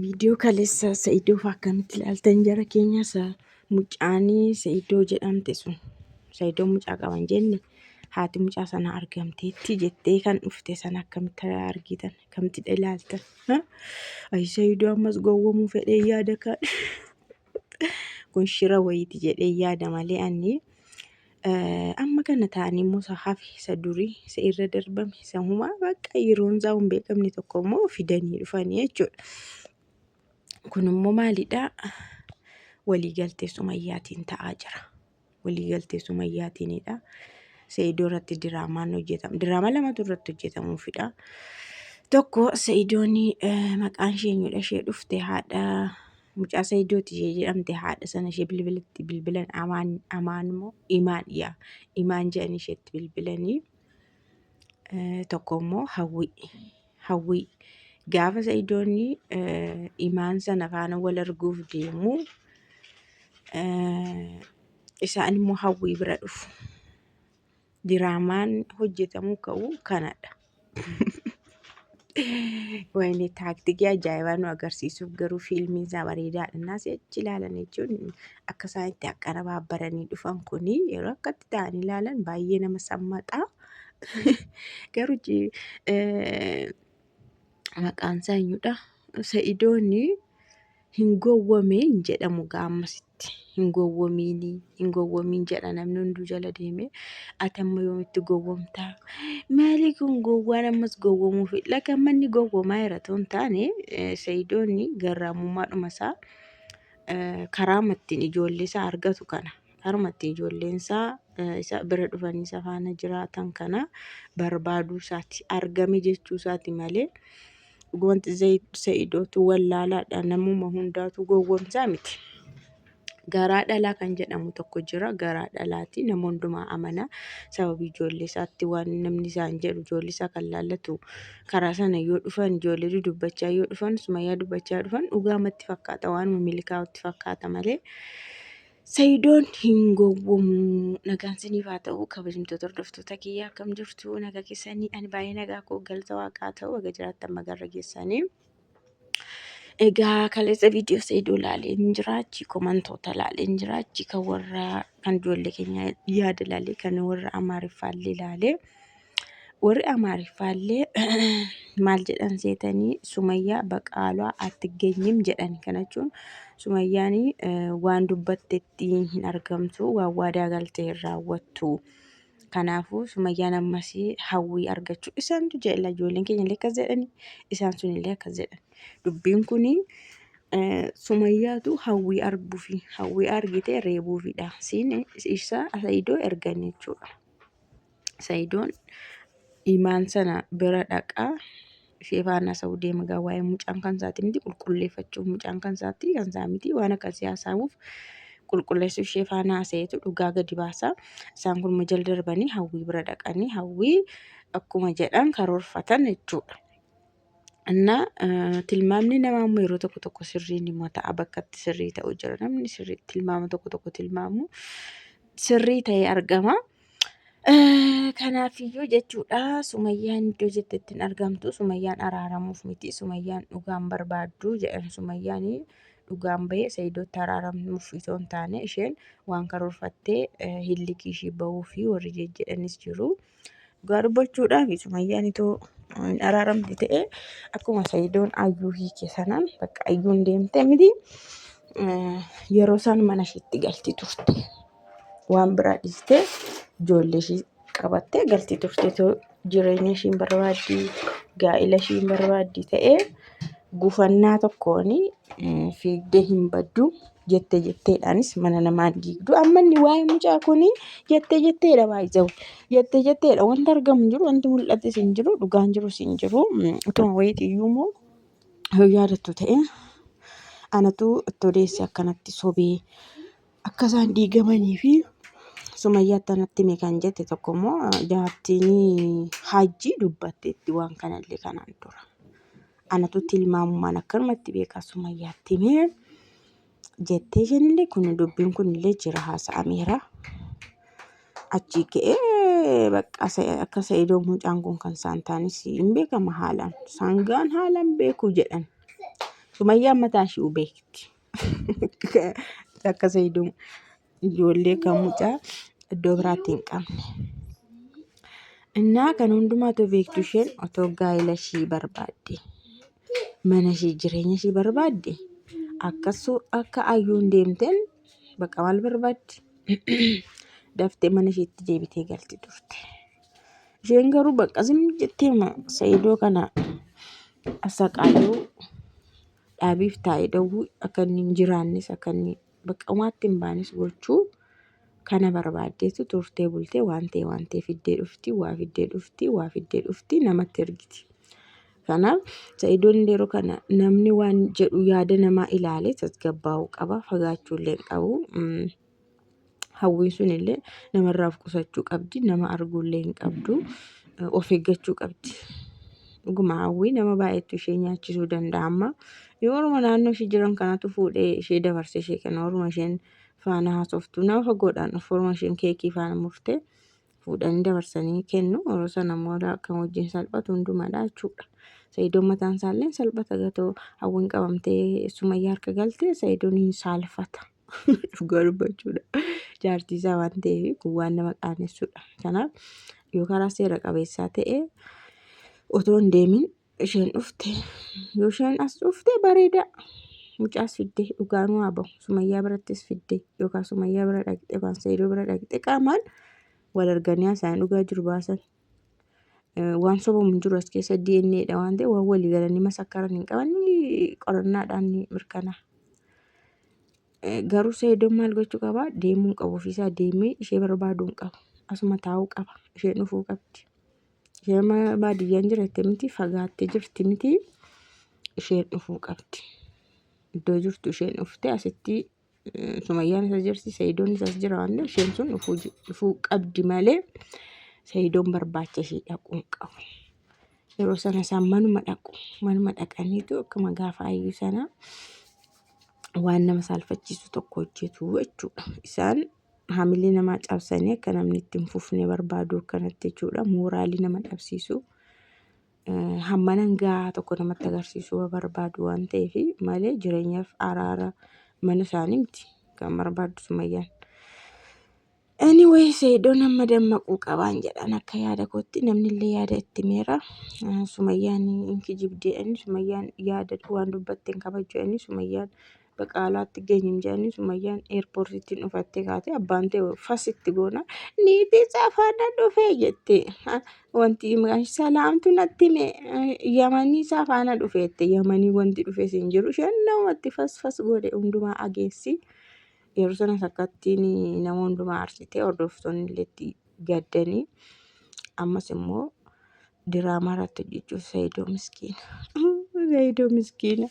Viidiyoo kaleessa Sa'idoo fa'aa akkamitti ilaaltan jara keenya isa mucaanii Sa'idoo jedhamte sun Sa'idoo mucaa qaban jenne haati mucaa sana argamteetti jettee kan dhufte sana akkamitti argitan akkamitti ilaaltan. Ayi Sa'idoo ammas gowwomuu fedhee yaada kaan kun shira wayiiti jedhee yaada malee ani Amma kana ta'anii immoo isa hafe isa durii isa irra darbame isa humaa bakka yeroon isaa hin beekamne tokko immoo fidanii dhufanii jechuudha. Kun immoo maalidha? Waliigaltee Sumayyaatiin ta'aa jira. Waliigaltee Sumayyaatiinidha. Se'idoo irratti diraamaan hojjetama. Diraamaa lamatu irratti hojjetamuufidha. Tokko Se'idoon maqaan ishee eenyudha ishee dhufte haadha Mucaa Sayidooti ishee jedhamte haadha sana ishee bilbilatti bilbilan amaan amaan moo imaan yaa imaan jedhanii isheetti bilbilanii tokko immoo hawwii hawwii gaafa Sayidoonni imaan sana faana wal arguuf deemu isaan immoo hawwii bira dhufu. Diraamaan hojjetamuu ka'u kanadha. Wayne taaktikii ajaa'ibaa nu agarsiisuuf garuu fiilmiin isaa bareedaadha. Innaa si'achi ilaalan jechuun akka isaan itti akkana dhufan kuni yeroo akkatti ta'anii ilaalan baay'ee nama sammaxa. Garuu maqaan isaa eenyudha? Sa'idoon hin gowwomee hin jedhamu gaa ammasitti. Hin gowwomiinii hin gowwomiin jedha namni hunduu jala deemee ati amma yoomitti gowwomtaa? Maali kun gowwaan ammas gowwomuuf lakka amma inni gowwomaa jira otoo hin taane Sa'idoon garraamummaadhuma isaa karaa ittiin ijoollee isaa argatu kana karuma ittiin ijoolleen isaa isa bira dhufanii isa faana jiraatan kana barbaaduu isaati argame jechuu isaati malee wanti Sa'idootu wallaalaadha namuma hundaatu gowwomsaa miti. Garaa dhalaa kan jedhamu tokko jira. Garaa dhalaati nama hundumaa amana. Sababii ijoollee isaatti waan namni isaan jedhu ijoollee isaa kan laallatu karaa sana yoo dhufan ijoollee dudubbachaa yoo dhufan sumayyaa dubbachaa dhufan dhugaamatti fakkaata waanuma milkaa'utti fakkaata malee Sayidoon hin gowwomu. Nagaan siniif haa ta'u kabajamtoota hordoftoota kiyya akkam jirtu nagaa keessanii ani baay'ee nagaa koo galata waaqaa ta'u baga jiraattan magarra geessanii. Egaa kaleessa viidiyoo Sayidoo ilaalee hin jira achi komantoota ilaalee hin jira achi kan warra kan ijoollee keenya yaada ilaalee kan warra Amaariffaallee ilaalee. Warri Amaariffaallee maal jedhan seetanii Sumayyaa baqaalaa attiggenyim jedhan. Kana jechuun Sumayyaan waan dubbattetti hin argamtu, waan waadaa galte hin raawwattu. Kanaafuu Sumayyaan ammas hawwii argachuu isaantu jedha ijoolleen keenya illee akkas jedhani isaan sun illee akkas jedhan. Dubbiin kuni Sumayyaatu hawwii arguufi hawwii argite reebuufidha. Siin isa Saidoo ergan jechuudha. Sayidoon imaan sana bira dhaqaa ishee faana haasa'uu deema gaa waa'ee mucaan kan isaati miti qulqulleeffachuuf mucaan kan isaati kan isaa miti waan akkasii haasa'uuf qulqulleessuu ishee faana haasa'eetu dhugaa gadi baasa. Isaan kun jala darbanii hawwii bira dhaqanii hawwii akkuma jedhan karoorfatan jechuudha. Innaa tilmaamni namaa immoo yeroo tokko tokko sirrii ni ta'a bakka itti sirrii ta'u jira namni sirrii tilmaama tokko tokko tilmaamu sirrii ta'ee argama. Kanaafiyyuu jechuudha Sumayyaan iddoo jettetti hin argamtu. Sumayyaan araaramuuf miti. Sumayyaan dhugaan barbaaddu jedhan. Sumayyaan dhugaan bahee Saidootti araaramuuf itoo hin taane isheen waan karoorfattee hillikii ishii bahuu fi warri jedhanis jiru. Dhugaa dubbachuudhaaf Sumayyaan itoo hin araaramti ta'e akkuma Saidoon Ayyuu hiike sanaan bakka Ayyuun deemte miti yeroo isaan mana ishiitti galti turte. Waan biraa dhiistee ijoollee ishii qabattee galti turte too jireenya ishiin barbaaddi gaa'ila ishiin barbaaddi ta'ee gufannaa tokkoon fiigdee hin baddu jette jetteedhaanis mana namaan diigdu. Amma inni waa'ee mucaa kuni jette jetteedha baay'isa'u. Jette jetteedha wanti argamu hin jiru wanti mul'ates hin jiru dhugaan jirus hin jiru. Utuma wayiiti iyyuu immoo yoo yaadattu ta'e anatu itti odeesse akkanatti sobee akka isaan diigamanii fi Sumayyaatti anatti hime kan jette tokko immoo jaartiin Hajjii dubbatteetti waan kanallee kanaan dura. Anatu tilmaamumaan akkanumatti beekaa Sumayyaatti hime jettee isheenillee kun dubbiin kunillee jira haasa'ameera. Achii ka'ee bakka akka Sa'idoo mucaan kun kan isaan taanis hin beekama haalaan. Sangaan haalaan beeku jedhan. Sumayyaan mataa ishii beekti. Akka Sa'idoon ijoollee kan mucaa iddoo biraatti hin qabne. Innaa kan hundumaatu beektu isheen otoo gaa'ela ishii barbaadde mana ishii jireenya ishii barbaadde akkasu akka ayyuun deemteen bakka maal barbaaddi daftee mana ishiitti deebitee galti turte. Isheen garuu bakka zim jettee Sa'idoo kana asaqaayyuu dhaabiif taa'ee dhowwuu akka inni hin jiraannes akka inni bakka umaatti hin baanes gochuu kana barbaaddeetu turtee bultee waan ta'e waan ta'e fiddee dhufti waa fiddee dhufti waa fiddee dhufti namatti ergiti. Kanaaf Sa'idoon yeroo kana namni waan jedhu yaada namaa ilaalee tasgabbaa'uu qaba fagaachuu illee hin qabu. Hawwiin sun illee namarraa of qusachuu qabdi nama arguu illee hin qabdu of eeggachuu qabdi. Dhuguma hawwii nama baay'eetu ishee nyaachisuu danda'a amma yoo orma naannoo ishee jiran kanatu fuudhee ishee dabarse ishee kana orma isheen faana haasoftu nama fagoodhaan dhufu orma isheen keekii faana murte fuudhanii dabarsanii kennu yeroo sana immoo kan wajjin salphatu hundumadha jechuudha. Sa'idoon mataan isaallee salphata gatoo hawwiin qabamtee sumayyaa harka galte sa'idoon hin saalfata. Dhugaa dubbachuudha. Jaartii isaa waan ta'eef kun waan nama qaanessudha. Kanaaf yoo karaa seera qabeessaa ta'e otoo hin deemin isheen dhufte yoo isheen as dhufte bareeda. Mucaas fidde dhugaan waa bahu sumayyaa birattis fidde yookaan sumayyaa bira dhaqxe yookaan Sa'idoo bira dhaqxe qaamaan wal arganii haasa'anii dhugaa jiru baasan. Waan sobamu hin jiru as keessa DNA dha waan ta'eef waan walii galanii masakkaran hin qaban qorannaadhaan ni mirkanaa'a. Garuu Sa'idoon maal gochuu qaba? Deemuu hin qabu ofiisaa deemee ishee barbaaduu hin qabu. Asuma taa'uu qaba. Isheen dhufuu qabdi. Isheen baadiyyaan jiratte miti fagaattee jirti miti isheen dhufuu qabdi. Iddoo jirtu isheen dhuftee asitti Sumayyaan isa jirti Sa'idoon isas jira waan ta'eef isheen sun dhufuu qabdi malee Sa'idoon barbaacha ishee dhaquu hin qabu. Yeroo sana isaan manuma dhaqu. Manuma dhaqaniitu akkuma gaafa ayyuu sana waan nama saalfachiisu tokko hojjetu jechuudha. Isaan hamilee namaa cabsanii akka namni itti hin fufne barbaadu akkanatti jechuudha. Mooraalii nama dhabsiisu. Hammanan gahaa tokko namatti agarsiisuu barbaadu waan ta'eef malee jireenyaaf araara mana isaanii miti kan barbaaddu Sumayyaan. Anyway, Sa'idoon amma dammaquu qabaan jedhan akka yaada kootti namni illee yaada itti meera. Sumayyaan hin kijibdi jedhanii Sumayyaan yaada waan dubbatte hin kabajju jedhanii Sumayyaan baqaalaatti geenyim jedhanii Sumayyaan eerpoortiitti dhufattee kaatee abbaan ta'e fas itti goona. Niitii saafaana dhufee jette. Wanti maqaan ishee salaamtu natti hime yamanii saafaana dhufeette yamanii wanti dhufes hin jiru. Isheen namatti fas fas godhe hundumaa ageessi. Yeroo sanas akkattiin nama hundumaa aarsitee hordoftoonni illee itti gaddanii ammas immoo diraamaa irratti hojjechuuf Saayidoo miskiina. Saayidoo miskiina.